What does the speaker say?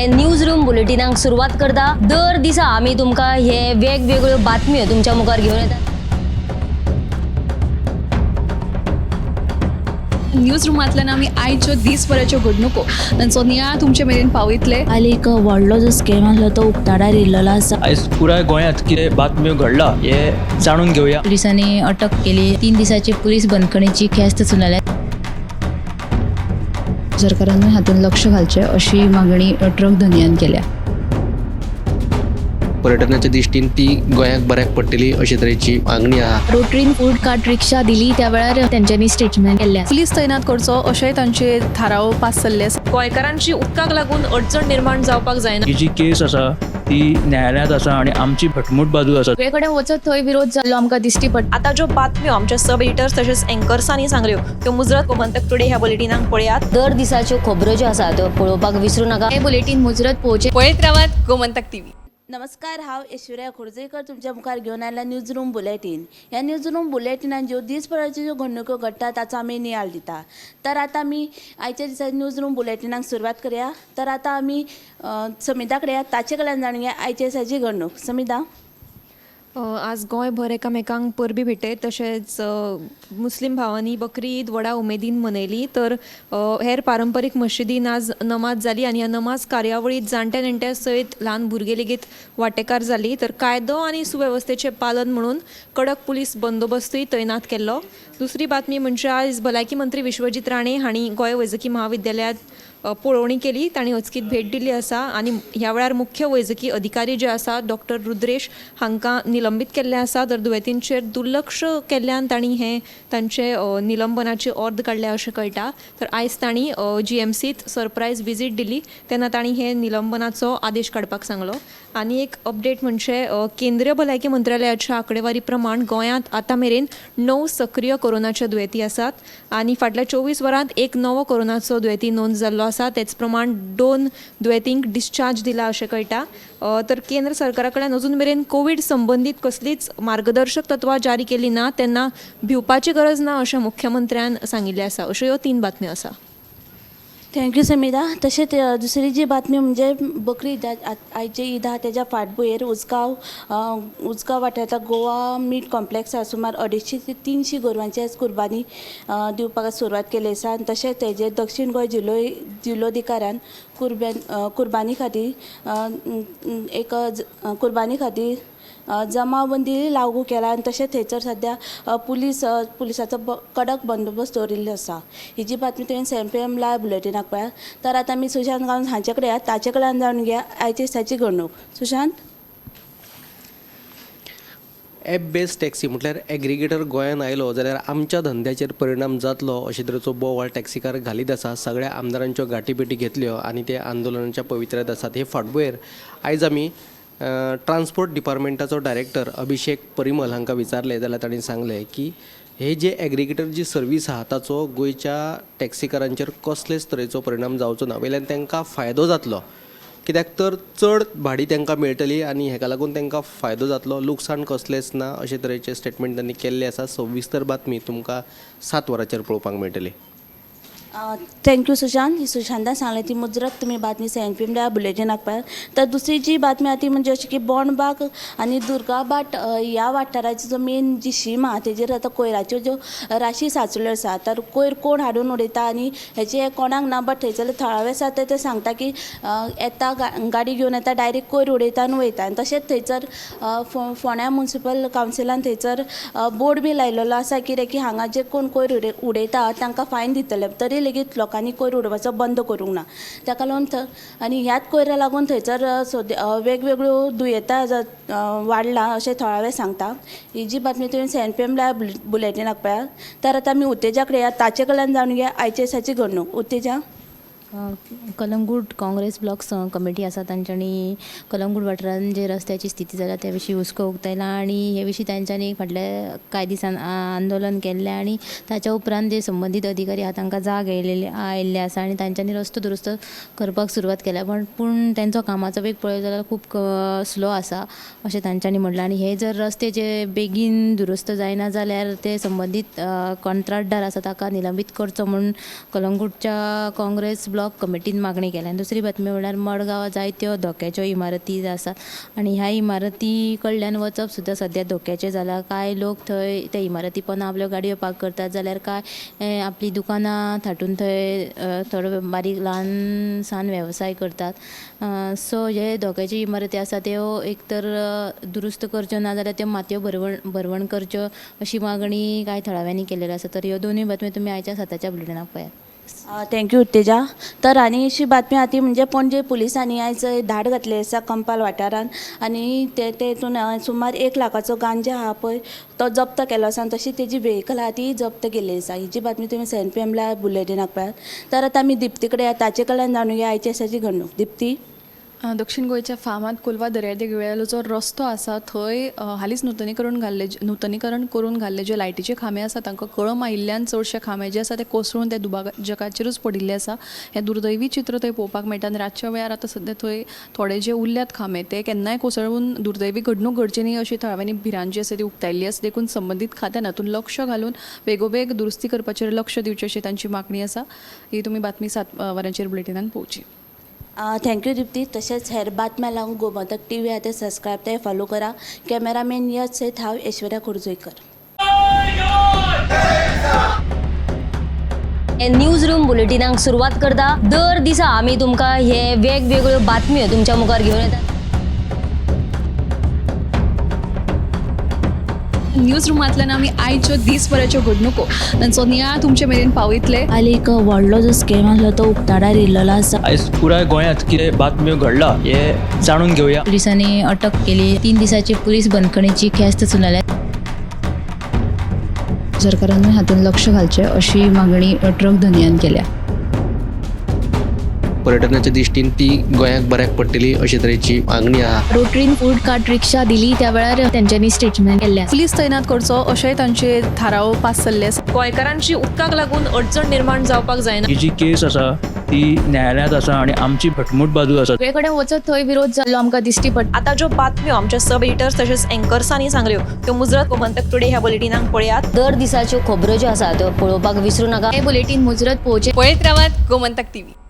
News room बुलेटिनाक सुरवात करता. दर दिसा आमी तुमकां हे वेगवेगळ्यो बातम्यो तुमच्या मुखार घेवन येतात. न्यूज रुमांतल्यान आमी आयच्यो दीसभराच्यो घडणुको तांचो नियाळ तुमचे मेरेन पावयतले. काल एक व्हडलो जो स्कॅम आसलो तो उक्ताडार येयल्लो आसा. आयज पुराय गोंयांत कितें बातम्यो घडला हे जाणून घेवया. पोलिसांनी अटक केली. 3 दिसाची पोलीस बंदखणीची ख्यास्त सुनायल्या. सरकारानूय हातूंत लक्ष घालचें अशी मागणी ट्रक धनयान केल्या. पर्यटनाच्या दृश्टीन ती गोंयाक बऱ्याक पडटली अशे तरेची मागणी आहा. रोटरीन फूड कार्ट रिक्षा दिली त्या वेळार तेंच्यांनी स्टेटमेंट केल्लें आसा. पुलीस तैनात करचो अशेंय तांचे थाराव पास जाल्ले आसा. गोंयकारांची उदकाक लागून अडचण निर्माण जावपाक जायना. ही जी केस आसा ती न्यायालयांत आसा आनी आमची घटमूट बाजू आसा. सगळे कडेन वचत थंय विरोध जाल्लो आमकां दिश्टी पडटा. आतां ज्यो बातम्यो आमच्या सब एडिटर्स तशेंच एंकर्सांनी सांगल्यो त्यो मुजरत गोमंतक टुडे ह्या बुलेटिनाक पळयात. दर दिसाच्यो खबरो ज्यो आसा त्यो पळोवपाक विसरू नाका. हें बुलेटीन मुजरत पळोवचें. पळयत रावात गोमंतक टीव्ही. नमस्कार, हांव ऐश्वर्या खोर्जेकर तुमच्या मुखार घेवन आयला न्यूज रूम बुलेटीन. ह्या न्यूज रूम बुलेटिनान ज्यो दीसभराच्यो ज्यो घडणुको घडटा ताचो आमी नियाळ दिता. तर आतां आमी आयच्या दिसा न्यूज रूम बुलेटिनाक सुरवात करया. तर आतां आमी समिता कडेन या, ताचे कडल्यान जाणून घेया आयच्या दिसाची घडणूक. समिता. आज गोंयभर एकामेकांक परबी भेटयत तशेंच मुस्लीम भावांनी बकरी ईद व्हडा उमेदीन मनयली. तर हेर पारंपरीक मशिदीन आज नमाज जाली आनी ह्या नमाज कार्यावळींत जाणट्या नेणट्या सयत ल्हान भुरगीं लेगीत वांटेकार जाली. तर कायदो आनी सुवेवस्थेचें पालन म्हणून कडक पुलीस बंदोबस्तूय तैनात केल्लो. दुसरी बातमी म्हणजे आयज भलायकी मंत्री विश्वजीत राणे हांणी गोंय वैजकी महाविद्यालयांत पळोवणी केली. तांणी अचकीत भेट दिल्ली आसा आनी ह्या वेळार मुख्य वैजकी अधिकारी जे आसा डॉक्टर रुद्रेश हांकां निलंबीत केल्ले आसा. तर दुयेंतींचेर दुर्लक्ष केल्ल्यान तांणी हें तांचे निलंबनाची ऑर्द काडल्या अशें कळटा. तर आयज तांणी जीएमसीत सरप्रायज विजीट दिली तेन्ना तांणी हे निलंबनाचो आदेश काडपाक सांगलो. आनी एक अपडेट म्हणजे केंद्रीय भलायकी मंत्रालयाच्या आंकडेवारी प्रमाण गोंयांत आतां मेरेन 9 सक्रीय कोरोनाचे दुयेंती आसात आनी फाटल्या 24 वरांत एक नवो कोरोनाचो दुयेंती नोंद जाल्लो आसा. तेच प्रमाण 2 दुयेंतींक डिस्चार्ज दिला अशें कळटा. तर केंद्र सरकारा कडल्यान अजून मेरेन कोवीड संबंदीत कसलीच मार्गदर्शक तत्वां जारी केली ना, तेन्ना भिवपाची गरज ना अशें मुख्यमंत्र्यान सांगिल्लें आसा. अश्यो ह्यो 3 बातम्यो आसा. Thank you Samita. तशेंच दुसरी जी बातमी म्हणजे बकरी ईद आयचे ईद आहा तेज्या फाटभुंयेर उजगांव उजगांव वाठारांतल्या गोवा मीट कॉम्प्लेक्सार सुमार 250 ते 300 गोरवांची आयज कुर्बानी दिवपाक सुरवात केली आसा. आनी तशेंच तेजेर दक्षीण गोंय जिल्लोधिकाऱ्यान कुर्बानी खातीर एक कुर्बानी खातीर जमावबंदी लागू केला आनी तशेंच थंयसर सद्या पुलिसाचो कडक बंदोबस्त दवरिल्लो आसा. ही जी बातमी तुवें 7 PM live बुलेटिनाक पळयात. तर आतां आमी सुशांत गांवस हांचे कडेन या, ताचे कडल्यान जाणून घेया आयचे दिसाची घडणूक. सुशांत. एप बेस्ड टॅक्सी म्हटल्यार एग्रीगेटर गोंयान आयलो जाल्यार आमच्या धंद्याचेर परिणाम जातलो अशे तरेचो बोवाळ टॅक्सीकार घालीत आसा. सगळ्या आमदारांच्यो गांठीपेटी घेतल्यो आनी ते आंदोलनाच्या पवित्र्यात आसात. हे फाटभुंयेर आयज आमी ट्रान्सपोर्ट डिपार्टमेंटाचो डायरेक्टर अभिषेक परिमल हांकां विचारलें जाल्यार तांणी सांगलें की हे जे एग्रीगेटर जी सर्वीस आहा ताचो गोंयच्या टॅक्सीकारांचेर कसलेच तरेचो परिणाम जावचो ना, वयल्यान तांकां फायदो जातलो, कित्याक तर चड भाडी तांकां मेळटली आनी हेका लागून तांकां फायदो जातलो, लुकसाण कसलेंच ना अशे तरेचें स्टेटमेंट तांणी केल्लें आसा. सविस्तर बातमी तुमकां 7 वरांचेर पळोवपाक मेळटली. Thank you Sushant. ही सुशांतान सांगलें ती मुजरत तुमी बातमी 7 PM live बुलेटिनाक पळयात. तर दुसरी जी बातमी आहा ती म्हणजे अशी की बोंडबाग आनी दुर्गाभाट ह्या वाठाराची जो मेन जी शीम आहा तेजेर आतां कोयराच्यो ज्यो राशी साचल्यो आसा. तर कोयर कोण हाडून उडयता आनी हेचें कोणाक ना, बट थंयसरले थळावे आसा ते सांगता की येता गाडी घेवन येता, डायरेक्ट कोयर उडयता आनी वयता. आनी तशेंच थंयसर फोंड्या म्युनिसिपल कावन्सिलान थंयसर बोर्ड बी लायलेलो आसा कितें की हांगा जे कोण कोयर उडयता तांकां फायन दितले, तरी लेगीत लोकांनी कोयर उडोवपाचो बंद करूंक ना. ताका लागून आनी ह्याच कोयरा लागून थंयसर वेगवेगळ्यो दुयेंतां वाडलां अशें थळावे सांगता. ही जी बातमी तुवें 7 PM live बुलेटिनाक पळयात. तर आतां आमी उत्तेजा कडेन या, ताचे कडल्यान जाणून घेया आयच्या दिसाची घडणूक. उत्तेजा. कलंगूट काँग्रेस ब्लॉक कमिटी आसा तांच्यांनी कलंगूट वाठारांत जे रस्त्याची स्थिती जाल्या त्या विशीं हुस्को उक्तायला आनी हे विशीं तांच्यांनी फाटल्या कांय दिसान आंदोलन केल्लें आनी ताच्या उपरांत जे संबंदीत अधिकारी आहा तांकां जाग आयिल्ली आसा आनी तांच्यांनी रस्तो दुरुस्त करपाक सुरवात केल्या. पूण तांचो कामाचो वेग पळयत जाल्यार खूब स्लो आसा अशें तांच्यांनी म्हणलां आनी हे जर रस्ते जे बेगीन दुरुस्त जायना जाल्यार ते संबंदीत कॉन्ट्राक्टदार आसा ताका निलंबीत करचो म्हूण कलंगूटच्या काँग्रेस ब्लॉक ब्लॉक कमिटीन मागणी केल्या. आनी दुसरी बातमी म्हणल्यार मडगांवां जायत्यो धोक्याच्यो इमारती आसात आनी ह्या इमारती कडल्यान वचप सुद्दां सद्या धोक्याचें जालां. कांय लोक थंय त्या इमारती पोंदा आपल्यो गाडयो पार्क करतात जाल्यार कांय आपलीं दुकानां थाटून थंय थोडो बारीक ल्हान सान वेवसाय करतात. सो हे धोक्याच्यो इमारती आसा त्यो एक तर दुरुस्त करच्यो ना जाल्यार त्यो मातयो भरवण करच्यो अशी मागणी कांय थळाव्यांनी केलेली आसा. तर ह्यो दोनूय बातम्यो तुमी आयच्या साताच्या बुलेटिनाक पळयात. Thank you Utteja. तर आनी अशी बातमी आहा ती म्हणजे पणजे पुलिसांनी आयज धाड घातली आसा कंपाल वाठारान आनी ते तेतून सुमार 1 लाखाचो गांजा आहा पळय तो जप्त केलो आसा आनी तशी तेजी व्हेकल आहा ती जप्त केल्ली आसा. ही जी बातमी तुमी 7 PM live बुलेटिनाक पळयात. तर आतां आमी दिप्ती कडेन ताचे कडल्यान जाणुया आयची आसाची घडणूक. दिप्ती. दक्षिण गोंयच्या फामाद कोलवा दर्यादेगेवेलो जो रस्तो आसा थंय हालींच नुतनीकरण करून घाल्ले जे लायटीचे खांबे आसा तांकां कळम आयिल्ल्यान चडशे खांबे जे आसा ते कोसळून ते दुभाजकाचेरूच पडिल्ले आसा. हें दुर्दैवी चित्र थंय पळोवपाक मेळटा आनी रातच्या वेळार आतां सद्या थंय थोडे जे उरल्यात खांबे ते केन्नाय कोसळून दुर्दैवी घडणूक घडची न्ही अशी थळाव्यांनी भिरांत जी आसा ती उक्तायल्ली आसा. देखून संबंदीत खात्यान हातूंत लक्ष घालून बेगोबेग दुरुस्ती करपाचेर लक्ष दिवचें अशी तांची मागणी आसा. ही तुमी बातमी 7 वरांचेर बुलेटिनान पळोवची. Thank you Dipti. तशेंच हेर बातम्या लागून गोमंतक टी व्ही आहा ते सबस्क्रायब ते फॉलो करा. कॅमेरामॅन यश सयत हांव ऐश्वर्या खोर्जुंवेकर. न्यूज रूम बुलेटिनाक सुरवात करता. दर दिसा आमी तुमकां हे वेगवेगळ्यो बातम्यो तुमच्या मुखार घेवन येतात. न्यूज रुमांतल्यान आमी आयच्यो दीसभराच्यो घडणुको तांचो नियाळ तुमचे मेरेन पावयतले. हाली एक व्हडलो जो स्कॅम आसलो तो उक्ताडार येयल्लो आसा. आयज पुराय गोंयांत कितें बातम्यो घडला हें जाणून घेवया. पुलिसांनी अटक केली. 3 दिसाची पुलीस बंदखणीची ख्यास्त सुनायल्या. सरकारानूय हातूंत लक्ष घालचें अशी मागणी ट्रक धनयान केल्या. पर्यटनाच्या दृश्टीन ती गोंयाक बऱ्याक पडटली अशे तरेची मागणी आहा. रोटरीन फूड कार्ट रिक्षा दिली त्या वेळार तेंच्यांनी स्टेटमेंट केल्लें आसा. पुलीस तैनात करचो अशेंय तांचे थाराव पास जाल्ले आसा. गोंयकारांची उदकाक लागून अडचण निर्माण जावपाक जायना. ही जी केस आसा ती न्यायालयांत आसा आनी आमची घटमूट बाजू आसा. सगळे कडेन वचत थंय विरोध जाल्लो आमकां दिश्टी पडटा. आतां ज्यो बातम्यो आमच्या सब एडिटर्स तशेंच एंकर्सांनी सांगल्यो त्यो मुजरत गोमंतक टुडे ह्या बुलेटिनाक पळयात. दर दिसाच्यो खबरो ज्यो आसा त्यो पळोवपाक विसरूं नाका. हें बुलेटीन मुजरत पळोवचें. पळयत रावात गोमंतक टीव्ही.